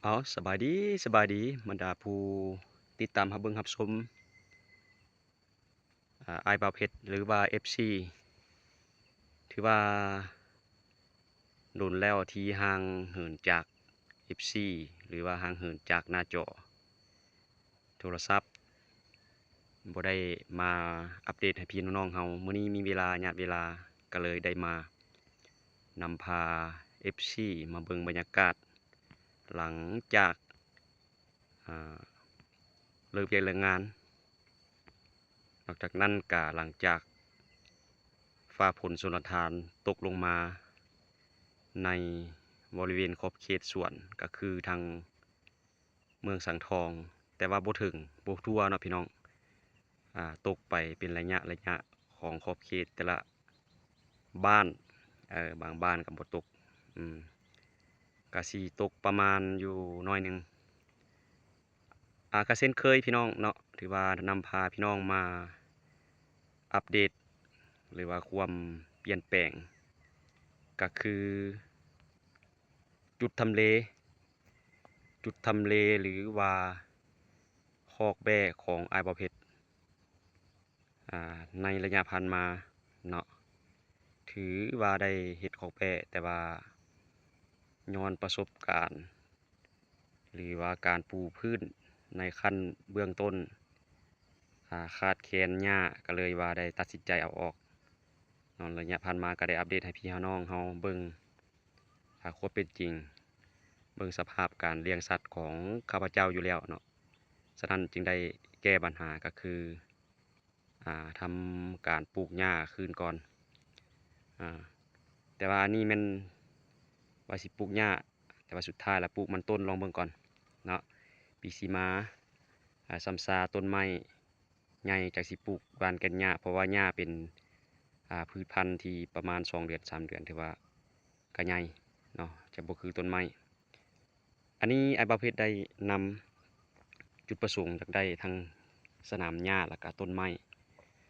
ເອົາ ສະບາຍດີ ສະບາຍດີ ບັນດາຜູ້ຕິດຕາມຮັບເບິ່ງຮັບຊົມ ອາ ອ້າຍບ່າວເພັດ ຫຼືວ່າ ເອັຟຊີ ຖືວ່າດົນແລ້ວທີ່ຫ່າງເຫີນຈາກ ເອັຟຊີ ຫຼືວ່າຫ່າງເຫີນຈາກໜ້າຈໍ ໂທລະສັບ ບໍ່ໄດ້ມາອັບເດດໃຫ້ພີ່ນ້ອງເຮົາ. ມື້ນີ້ມີເວລາ ຍາດເວລາ ກໍເລີຍໄດ້ມານຳພາ ເອັຟຊີ ມາເບິ່ງບັນຍາກາດ ຫຼັງຈາກ ອາ ເລີກວຽກເລີກງານ. ນອກຈາກນັ້ນກະຫຼັງຈາກຟ້າຝົນຊົນລະທານຕົກລົງມາໃນບໍລິເວນຂອບເຂດສວນ ກະຄືທາງເມືອງສັງທອງ ແຕ່ວ່າບໍ່ເຖິງ ບໍ່ທົ່ວເນາະພີ່ນ້ອງ ອາ ຕົກໄປເປັນໄລຍະໄລຍະຂອງຂອບເຂດແຕ່ລະ ບ້ານ ເອີ ບາງບ້ານກໍບໍ່ຕົກ ອືມ ກະຊິຕົກປະມານຢູ່ໜ້ອຍໜຶ່ງ. ອາ ກະເຊັ່ນເຄີຍພີ່ນ້ອງເນາະ ຖືວ່ານຳພາພີ່ນ້ອງມາອັບເດດ ຫຼືວ່າຄວາມປ່ຽນແປງ ກະຄືຈຸດທຳເລ ຈຸດທຳເລ ຫຼືວ່າຄອກແບ້ຂອງອ້າຍບ່າວເພັດ. ອາ ໃນໄລຍະຜ່ານມາເນາະ ຖືວ່າໄດ້ເຮັດຂອກແບ້ ແຕ່ວ່າຍ້ອນປະສົບການ ຫຼືວ່າການປູພື້ນໃນຂັ້ນເບື້ອງຕົ້ນ ອາ ຂາດແຄນຫຍ້າ ກໍເລີຍວ່າໄດ້ຕັດສິນໃຈເອົາອອກເນາະ. ໄລຍະຜ່ານມາກໍໄດ້ອັບເດດໃຫ້ພີ່ນ້ອງເຮົາເບິ່ງ ອາ ຄວາມເປັນຈິງ ເບິ່ງສະພາບການລ້ຽງສັດຂອງຂ້າພະເຈົ້າຢູ່ແລ້ວເນາະ. ສະນັ້ນຈຶ່ງໄດ້ແກ້ບັນຫາ ກໍຄື ອາ ທຳການປູກຫຍ້າຄືນກ່ອນ ອາ ແຕ່ວ່າອັນນີ້ແມ່ນວ່າຊິປູກຫຍ້າ ແຕ່ວ່າສຸດທ້າຍລະປູກມັນຕົ້ນລອງເບິ່ງກ່ອນເນາະ. ປີສີມາ ອາ ຊຳຊາຕົ້ນໄມ້ໃຫຍ່ ຈັ່ງຊິປູກຫວ່ານແກ່ນຫຍ້າ ເພາະວ່າຫຍ້າເປັນ ອາ ພືດພັນທີ່ປະມານສອງເດືອນ ສາມເດືອນ ຖືວ່າກະໃຫຍ່ເນາະ ຈະບໍ່ຄືຕົ້ນໄມ້. ອັນນີ້ອ້າຍບ່າວເພັດໄດ້ນຳຈຸດປະສົງຢາກໄດ້ທັງສະໜາມຫຍ້າ ແລ້ວກະຕົ້ນໄມ້.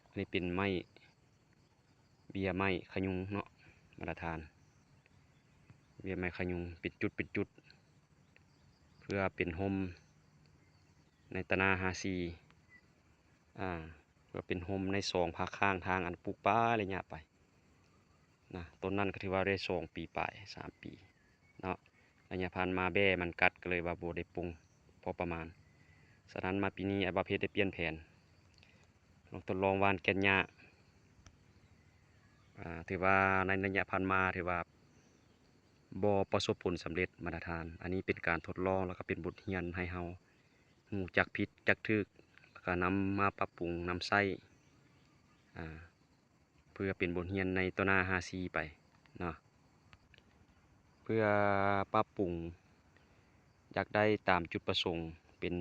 ອັນນີ້ເປັນໄມ້ ເບ້ຍໄມ້ຂະຍຸງເນາະ ມາດຕະຖານ ເບ້ຍໄມ້ຂະຍຸງເປັນຈຸດເປັນຈຸດ ເພື່ອເປັນຮົ່ມໃນຕາໜ້າຮາຊີ ອາ ເພື່ອເປັນຮົ່ມໃນສອງພາກຂ້າງທາງ ອັນປູກປາໄລຍະໄປນະ. ຕົ້ນນັ້ນກໍຖືວ່າໄດ້ສອງປີປາຍ ສາມປີເນາະ. ໄລຍະຜ່ານມາແບ້ມັນກັດ ກໍເລີຍວ່າບໍ່ໄດ້ປົງພໍປະມານ. ສະນັ້ນມາປີນີ້ອ້າຍບ່າວເພັດໄດ້ປ່ຽນແຜນ ລອງທົດລອງຫວ່ານແກ່ນຫຍ້າ ອາ ຖືວ່າໃນໄລຍະຜ່ານມາຖືວ່າບໍ່ປະສົບຜົນສຳເລັດ ມາດຕະຖານ. ອັນນີ້ເປັນການທົດລອງ ແລ້ວກໍເປັນບົດຮຽນໃຫ້ເຮົາຮູ້ຈັກຜິດຈັກຖືກ ແລ້ວກໍນຳມາປັບປຸງນຳໃຊ້ ອາ ເພື່ອເປັນບົດຮຽນໃນຕໍ່ໜ້າຮາຊີໄປເນາະ. ເພື່ອປັບປຸງຢາກໄດ້ຕາມຈຸດປະສົງ ເປັນ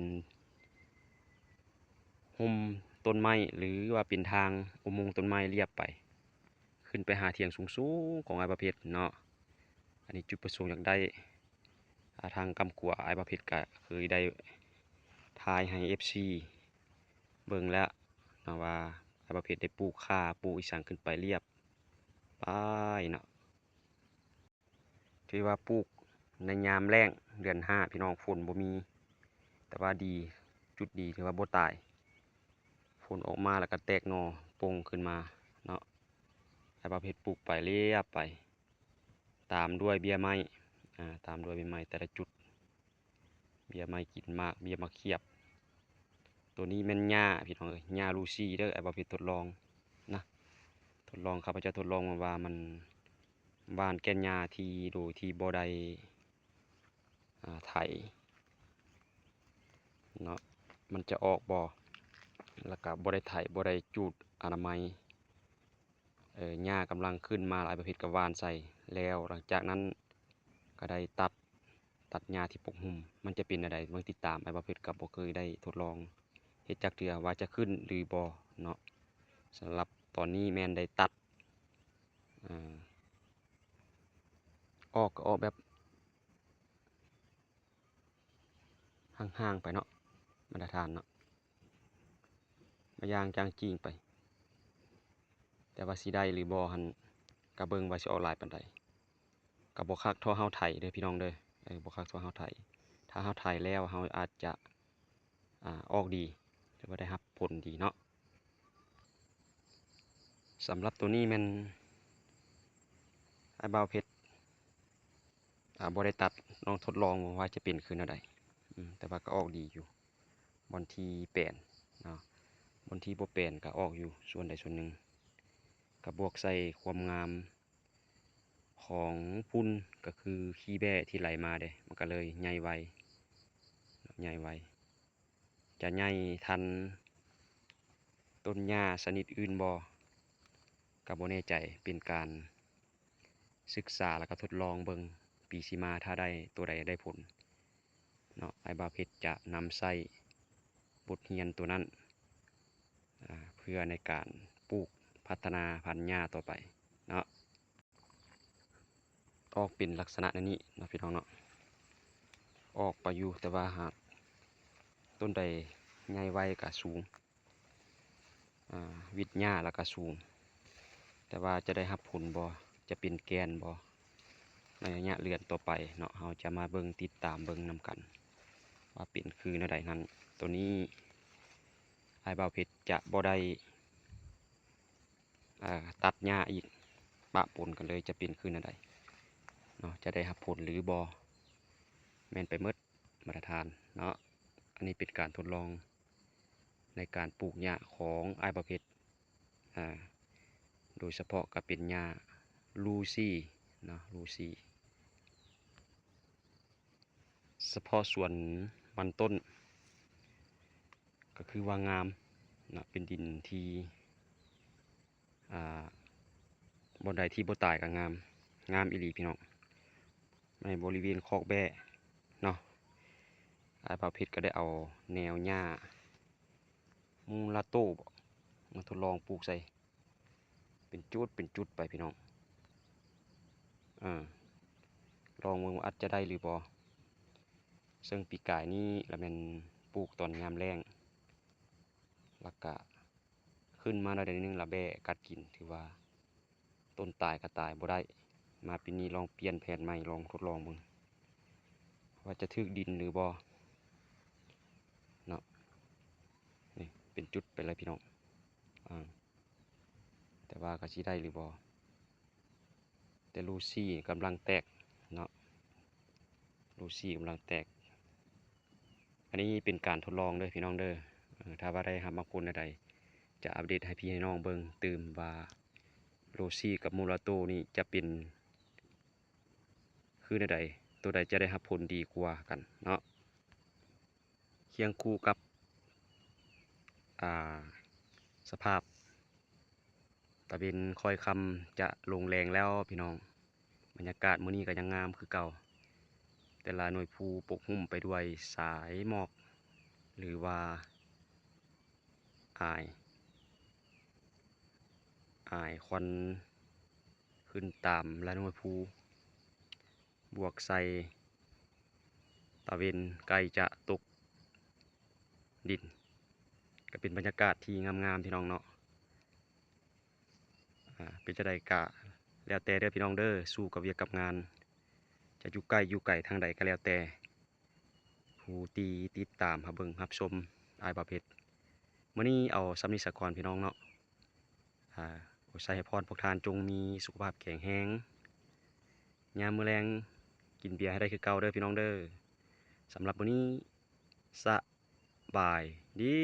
ຮົ່ມຕົ້ນໄມ້ ຫຼືວ່າເປັນທາງອຸໂມງຕົ້ນໄມ້ລຽບໄປ ຂຶ້ນໄປຫາຖຽງສູງໆຂອງອ້າຍບ່າວເພັດເນາະ. ອັນນີ້ຈຸດປະສົງຢາກໄດ້ ອາ ທາງກຳກົວ ອ້າຍບ່າວເພັດກະເຄີຍໄດ້ຖ່າຍໃຫ້ເອັຟຊີເບິ່ງແລ້ວເນາະ ວ່າອ້າຍບ່າວເພັດໄດ້ປູກຂ່າ ປູກອີ່ສັງຂຶ້ນໄປລຽບໄປເນາະ. ຖືວ່າປູກໃນຍາມແລ້ງເດືອນຫ້າ ພີ່ນ້ອງ ຝົນບໍ່ມີ ແຕ່ວ່າດີ ຈຸດດີ ຖືວ່າບໍ່ຕາຍ ຝົນອອກມາແລ້ວກໍແຕກໜໍ່ປົ່ງຂຶ້ນມາເນາະ. ອ້າຍບ່າວເພັດປູກໄປລຽບໄປ ຕາມດ້ວຍເບ້ຍໄມ້ ອາ ຕາມດ້ວຍເບ້ຍໄມ້ແຕ່ລະຈຸດ ເບ້ຍໄມ້ກິນໝາກ ເບ້ຍໝາກຂຽບ. ໂຕນີ້ແມ່ນຫຍ້າພີ່ນ້ອງເອີຍ ຫຍ້າລູຊີເດີ ອ້າຍບ່າວເພັດທົດລອງນະ ທົດລອງ ຂ້າພະເຈົ້າທົດລອງມາວ່າມັນຫວ່ານແກ່ນຫຍ້າທີ່ ໂດຍທີ່ບໍ່ໄດ້ ອາ ໄຖເນາະ ມັນຈະອອກບໍ່ ແລ້ວກະບໍ່ໄດ້ໄຖ ບໍ່ໄດ້ຈູດອະນາໄມ ເອີ ຫຍ້າກຳລັງຂຶ້ນມາ ອ້າຍບ່າວເພັດກະຫວ່ານໃສ່ແລ້ວ ຫຼັງຈາກນັ້ນກະໄດ້ຕັດ ຕັດຫຍ້າທີ່ປົກຫຸ້ມ ມັນຈະເປັນແນວໃດ ເບິ່ງຕິດຕາມ ອ້າຍບ່າວເພັດກະບໍ່ເຄີຍໄດ້ທົດລອງເຮັດຈັກເທື່ອວ່າຈະຂຶ້ນຫຼືບໍ່ເນາະ. ສຳລັບຕອນນີ້ແມ່ນໄດ້ຕັດ ອາ ອອກກະອອກແບບ ຫ່າງໆໄປເນາະ ມາດຕະຖານເນາະ ມາຢ່າງຈາງຈີງໄປ ແຕ່ວ່າຊິໄດ້ຫຼືບໍ່ຫັ້ນ ກະເບິ່ງວ່າຊິອອກຫຼາຍປານໃດ ກະບໍ່ຄັກທໍ່ເຮົາໄຖເດີພີ່ນ້ອງເດີ ເອີ ບໍ່ຄັກທໍ່ເຮົາໄຖ ຖ້າເຮົາໄຖແລ້ວເຮົາອາດຈະ ອາ ອອກດີ ຫຼືວ່າໄດ້ຮັບຜົນດີເນາະ. ສຳລັບໂຕນີ້ແມ່ນອ້າຍບ່າວເພັດ ອາ ບໍ່ໄດ້ຕັດ ລອງທົດລອງເບິ່ງວ່າຈະເປັນຄືແນວໃດ. ອືມ ແຕ່ວ່າກໍອອກດີຢູ່ ບ່ອນທີ່ແປນເນາະ ບ່ອນທີ່ບໍ່ແປນກໍອອກຢູ່ສ່ວນໃດສ່ວນໜຶ່ງ ກໍບວກໃສ່ຄວາມງາມຂອງຝຸ່ນ ກໍຄືຂີ້ແບ້ທີ່ໄຫຼມາເດ້ ມັນກໍເລີຍໃຫຍ່ໄວ ໃຫຍ່ໄວ. ຈະໃຫຍ່ທັນຕົ້ນຫຍ້າຊະນິດອື່ນບໍ່ ກໍບໍ່ແນ່ໃຈ ເປັນການສຶກສາ ແລ້ວກໍທົດລອງເບິ່ງ ປີຊິມາຖ້າໄດ້ໂຕໃດໄດ້ຜົນເນາະ ອ້າຍບ່າວເພັດຈະນຳໃຊ້ບົດຮຽນໂຕນັ້ນ ອາ ເພື່ອໃນການປູກພັດທະນາພັນຫຍ້າຕໍ່ໄປເນາະ. ອອກເປັນລັກສະນະແນວນີ້ເນາະ ພີ່ນ້ອງເນາະ ອອກໄປຢູ່ ແຕ່ວ່າຫາກຕົ້ນໃດໃຫຍ່ໄວກະສູງ ອາ ວິດຫຍ້າແລ້ວກະສູງ ແຕ່ວ່າຈະໄດ້ຮັບຜົນບໍ່ ຈະເປັນແກ່ນບໍ່ ໃນໄລຍະເດືອນຕໍ່ໄປເນາະ ເຮົາຈະມາເບິ່ງ ຕິດຕາມເບິ່ງນຳກັນ ວ່າເປັນຄືແນວໃດນັ້ນ. ໂຕນີ້ອ້າຍບ່າວເພັດຈະບໍ່ໄດ້ ອາ ຕັດຫຍ້າອີກ ປະປົນກັນເລີຍ ຈະເປັນຄືແນວໃດເນາະ ຈະໄດ້ຮັບຜົນຫຼືບໍ່ ແມ່ນໄປໝົດມາດຕະຖານເນາະ. ອັນນີ້ເປັນການທົດລອງໃນການປູກຫຍ້າຂອງອ້າຍບ່າວເພັດ ອາ ໂດຍສະເພາະກໍເປັນຫຍ້າລູຊີເນາະ ລູຊີ. ສະເພາະສວນມັນຕົ້ນ ກໍຄືວ່າງາມເນາະ ເປັນດິນທີ່ ອາ ບ່ອນໃດທີ່ບໍ່ຕາຍກໍງາມ ງາມອີ່ຫຼີພີ່ນ້ອງ. ໃນບໍລິເວນຄອກແບ້ເນາະ ອ້າຍບ່າວເພັດກໍໄດ້ເອົາແນວຫຍ້າມູລາໂຕ ມາທົດລອງປູກໃສ່ ເປັນຈຸດເປັນຈຸດໄປພີ່ນ້ອງ ເອີ ລອງເບິ່ງວ່າອາດຈະໄດ້ຫຼືບໍ່. ເຊິ່ງປີກາຍນີ້ລະແມ່ນປູກຕອນຍາມແລ້ງ ລະກະຂຶ້ນມາໄດ້ໜ້ອຍໜຶ່ງລະແບ້ກັດກິນ ຖືວ່າຕົ້ນຕາຍກະຕາຍບໍ່ໄດ້. ມາປີນີ້ລອງປ່ຽນແຜນໃໝ່ ລອງທົດລອງເບິ່ງວ່າຈະຖືກດິນຫຼືບໍ່ເນາະ. ນີ້ເປັນຈຸດໄປແລ້ວພີ່ນ້ອງ ອາ ແຕ່ວ່າກໍຊິໄດ້ຫຼືບໍ່ ແຕ່ລູຊີກຳລັງແຕກເນາະ ລູຊີກຳລັງແຕກ. ອັນນີ້ເປັນການທົດລອງເດີພີ່ນ້ອງເດີ ເອີ ຖ້າວ່າໄດ້ຮັບໝາກຜົນແນວໃດ ຈະອັບເດດໃຫ້ພີ່ໃຫ້ນ້ອງເບິ່ງຕື່ມວ່າລູຊີກັບມູລາໂຕນີ້ຈະເປັນຄືແນວໃດ ໂຕໃດຈະໄດ້ຮັບຜົນດີກວ່າກັນເນາະ. ຄຽງຄູ່ກັບ ອາ ສະພາບຕາເວັນຄ້ອຍຄ່ຳຈະລົງແລງແລ້ວພີ່ນ້ອງ. ບັນຍາກາດມື້ນີ້ກໍຍັງງາມຄືເກົ່າ ແຕ່ລະໜ່ວຍພູປົກຫຸ້ມໄປດ້ວຍສາຍໝອກ ຫຼືວ່າອາຍ ອາຍຄວັນຂຶ້ນຕາມລະໜ່ວຍພູ ບວກໃສ່ຕາເວັນໃກ້ຈະຕົກດິນ ກໍເປັນບັນຍາກາດທີ່ງາມໆ ພີ່ນ້ອງເນາະ. ອາ ເປັນຈັ່ງໃດກະແລ້ວແຕ່ເດີພີ່ນ້ອງເດີ ສູ້ກັບວຽກກັບງານ ຈະຢູ່ໃກ້ຢູ່ໄກທາງໃດກໍແລ້ວແຕ່ ຜູ້ທີ່ຕິດຕາມຮັບເບິ່ງຮັບຊົມອ້າຍບ່າວເພັດ. ມື້ນີ້ເອົາສ່ຳນີ້ສາກ່ອນພີ່ນ້ອງເນາະ. ອາ ຂໍໃຫ້ພອນພວກທ່ານຈົ່ງມີສຸຂະພາບແຂງແຮງ ຍາມມື້ແລງກິນເບຍໃຫ້ໄດ້ຄືເກົ່າເດີພີ່ນ້ອງເດີ. ສຳລັບມື້ນີ້ ສະບາຍດີ.